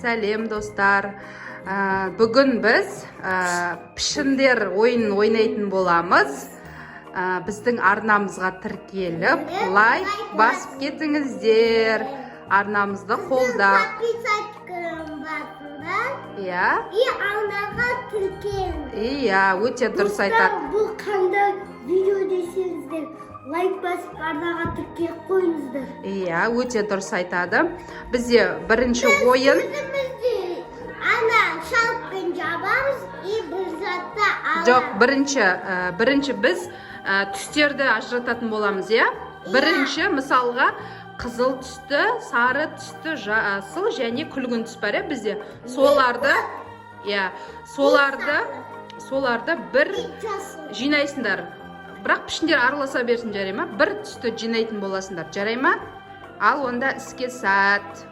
Сәлем, достар! Бүгін біз пішіндер ойынын ойнайтын боламыз. Біздің арнамызға тіркеліп, лайк басып кетіңіздер, арнамызды қолдап. Подписать басыңдар и арнаға тіркеліңдер. Иә, өте дұрыс айтады. Бұл қандай видео десеңіздер, лайк басып, арнаға тіркеліп қойыңыздар. Иә, өте дұрыс айтады. Бізде бірінші ойын. Өзімізде ана шалқпен жабамыз и бір затты аламыз. Жоқ, бірінші біз түстерді ажырататын боламыз, иә. Бірінші, мысалға, қызыл түсті, сары түсті, жасыл және күлгін түс бар, иә, бізде. Соларды, иә, соларды бір Жасыл. жинайсыңдар, бірақ пішіндер араласа берсін, жарай ма? Бір түсті жинайтын боласыңдар, жарай ма? Ал онда іске сәт!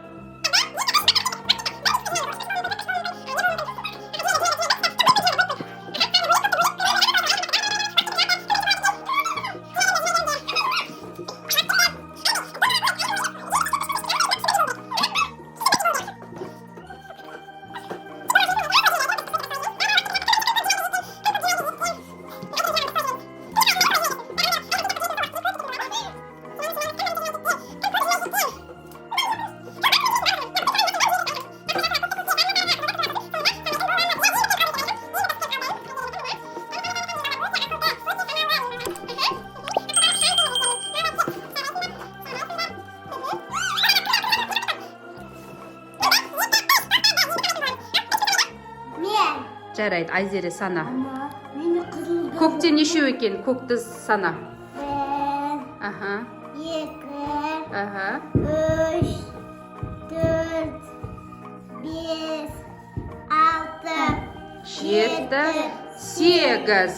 Мен. Жарайды, Айзере, сана. Ама мені қызылды. Көкте нешеу екен? Көкті сана. Бір, екі, үш, төрт, бес, алты, жеті, сегіз.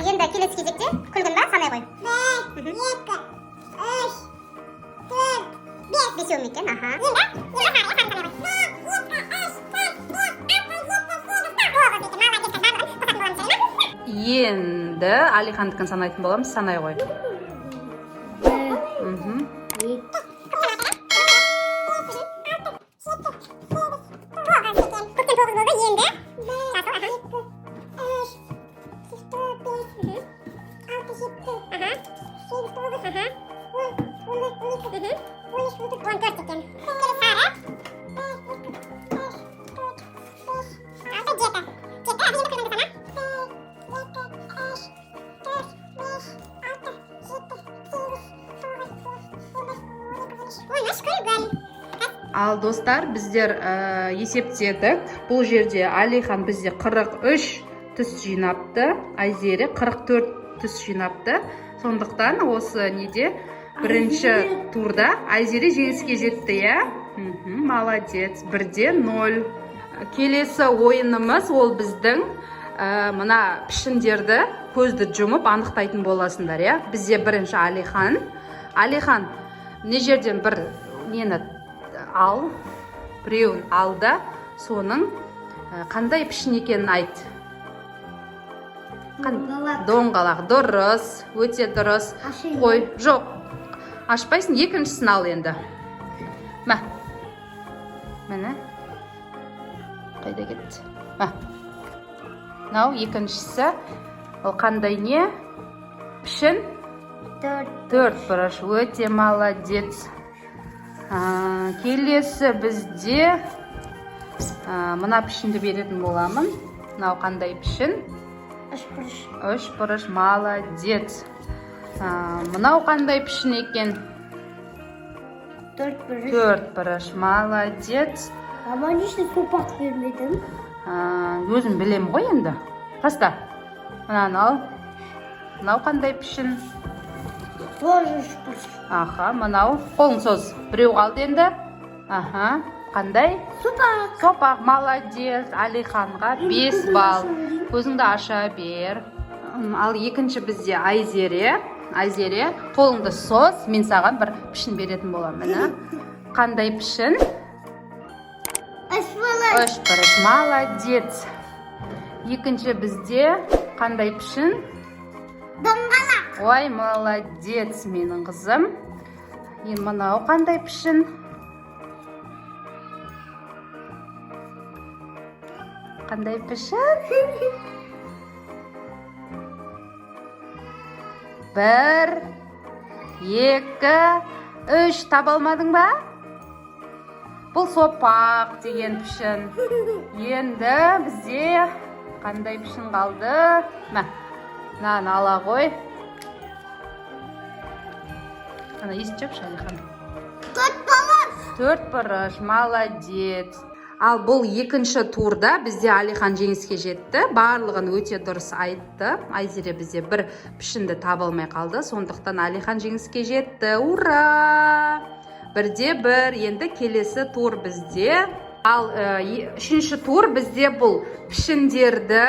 Енді келесі кезекте күлгін ба, санай ғой. Бір, екі, үш, төрт, бес. Бесеу ме екен? Аха. Енді сары, санай ғой. Бір, екі, үш, төрт, бес, алты, жеті, сегіз, тоғыз екен. Молодец, барлығын қосатын боламыз, жарай ма? Енді Алихандікін санайтын боламыз, санай ғой. Бір, екі, Тоғыз екен. Көктен тоғыз болды. Енді жасыл, аха. Үш, төрт, бес, алты, жеті, сегіз, тоғыз, 10, 11, 12, 13, 14, 14 екен. Келесі сары. Бір, екі, үш, төрт, бес, Алты, жеті. Жеті, ал енді күлгінді сана. Бір, екі, үш, төрт, бес, алты, жеті, сегіз, тоғыз, 10, 11, 12, 13. 13 күлгін. Ал, достар, біздер есептедік. Бұл жерде Алихан бізде 43 түс жинапты, Айзере 44 түс жинапты. Сондықтан осы неде, бірінші Айзере. турда Айзере жеңіске жетті, иә. Молодец, 1-0. Келесі ойынымыз ол біздің мына пішіндерді көзді жұмып анықтайтын боласыңдар, иә. Бізде бірінші Алихан. Алихан, мына жерден бір нені ал, біреуін ал да, соның қандай пішін екенін айт. Доңғалақ. Доңғалақ, дұрыс, өте дұрыс. Ашайын. Қой, жоқ, ашпайсың, екіншісін ал енді. Мә, міне, қайда кетті? Мә, мынау екіншісі. Ол қандай не пішін? Төрт. Төрт бұрыш, өте молодец. Келесі бізде мына пішінді беретін боламын. Мынау қандай пішін? Үш бұрыш. Үш бұрыш, молодец. Мынау қандай пішін екен? Төрт бұрыш. Төрт бұрыш, молодец. Мама, не үшін сопақ бермедің? Өзім білем ғой енді. Таста, мынаны ал. Мынау қандай пішін? Тоже үш бұрыш. Аха, мынау, қолын соз, біреу қалды енді. Аха, қандай? Сопақ. Сопақ, молодец. Алиханға Енді 5 көзіңді балл. аша берейін. Көзіңді аша бер. Ал екінші бізде Айзере. Айзере, қолыңды соз, мен саған бір пішін беретін боламын. Міне, қандай пішін? Үшбұрыш. Үшбұрыш, молодец. Екінші бізде қандай пішін? Доңғалақ. Ой, молодец, менің қызым. Енді мынау қандай пішін? Қандай пішін? Бір, екі, үш. Таба алмадың ба? Бұл сопақ деген пішін. Енді бізде қандай пішін қалды? Мә, мынаны ала ғой. Ана есін жапшы, Әлихан. Төрт бұрыш. Төрт бұрыш, молодец. Ал бұл екінші турда бізде Алихан жеңіске жетті. Барлығын өте дұрыс айтты. Айзере бізде бір пішінді таба алмай қалды. Сондықтан Алихан жеңіске жетті. Ура! Бірде бір. Енді келесі тур бізде. Ал үшінші тур бізде бұл пішіндерді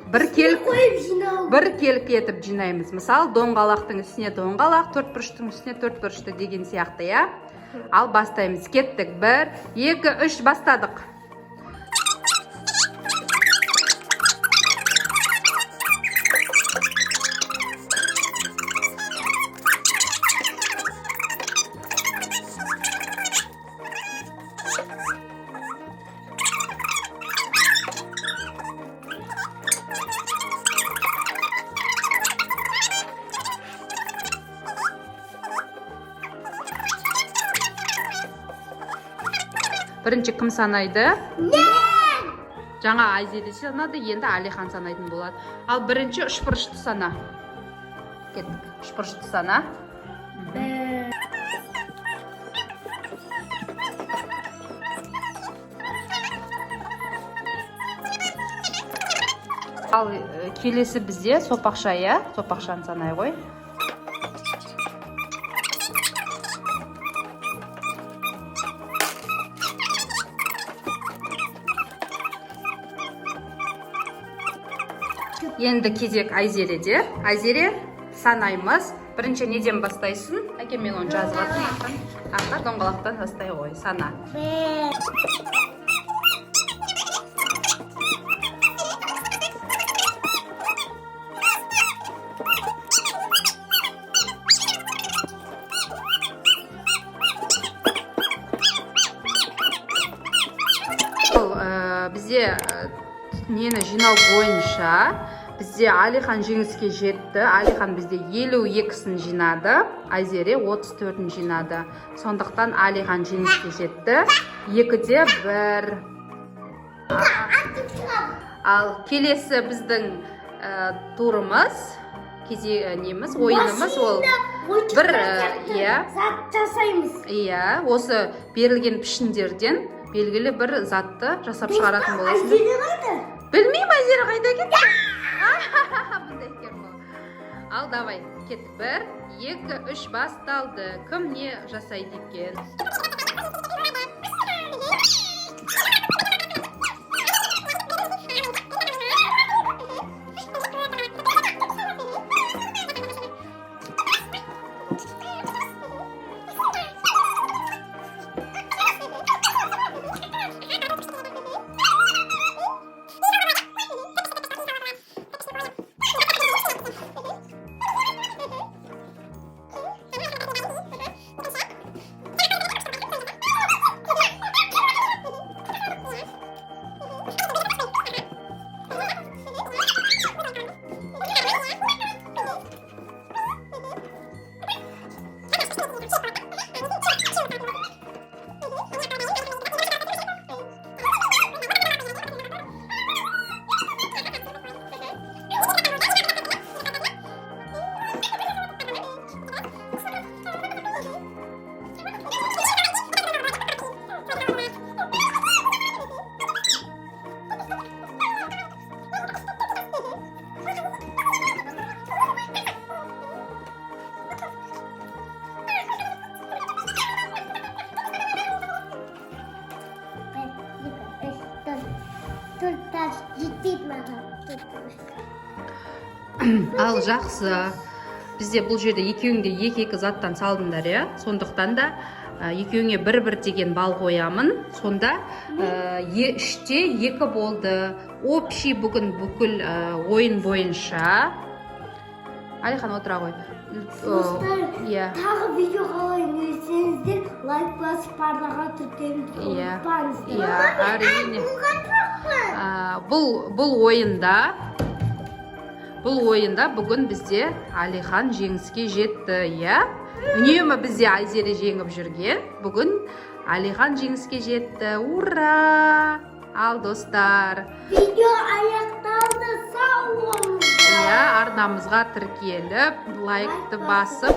Қойып жинау. Бір келкі етіп жинаймыз. Мысалы, доңғалақтың үстіне доңғалақ, төрт бұрыштың үстіне төрт бұрышты деген сияқты, иә. Ал бастаймыз, кеттік. Бір, екі, үш, бастадық. Бірінші кім санайды? Мен. Жаңа Айзере санады, енді Алихан санайтын болады. Ал бірінші үшбұрышты сана. Кеттік, үшбұрышты сана. Бір. Ал келесі бізде сопақша, иә, сопақшаны санай ғой. Енді кезек Айзереде. Айзере, санаймыз. Бірінші неден бастайсың? Әке, мен оны жазып жатырмын. Аха, доңғалақтан бастай ғой, сана. Бір. Ал бізде нені жинау бойынша бізде Алихан жеңіске жетті. Алихан бізде 52-сін жинады, Айзере 34-ін жинады. Сондықтан Алихан жеңіске жетті, 2-де 1. Ал келесі біздің турымыз, неміз, ойынымыз ол бір, иә. Зат жасаймыз. Иә, осы берілген пішіндерден белгілі бір затты жасап шығаратын боласың. Айзере қайда? Білмеймін, Айзере қайда кетті? Бұндай екен бұл. Ал давай, кеттік. Бір, екі, үш, басталды. Кім не жасайды екен? Бір, екі, үш, төрт. Төрт тас жетпейді маған. Төрт тас. Ал жақсы. Бізде бұл жерде екеуің де екі екі заттан салдыңдар, иә. Сондықтан да екеуіңе бір бір деген балл қоямын. Сонда 3-те 2 болды. Общий бүгін бүкіл ойын бойынша, Әлихан, отыра ғой. Достар, Иә. тағы видео қалайын десеңіздер, лайк басып, арнаға тіркелуді ұмытпаңыздар. Иә, әрине. Бұл ойында бүгін бізде Әлихан жеңіске жетті, иә. Үнемі бізде Айзере жеңіп жүрген, бүгін Әлихан жеңіске жетті. Ура! Ал, достар, Видео аяқталды, сау болыңыздар. Иә, арнамызға тіркеліп, лайкты басып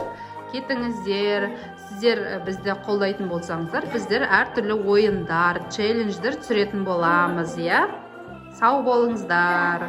кетіңіздер. Сіздер бізді қолдайтын болсаңыздар, біздер әртүрлі ойындар, челлендждер түсіретін боламыз, иә. Сау болыңыздар.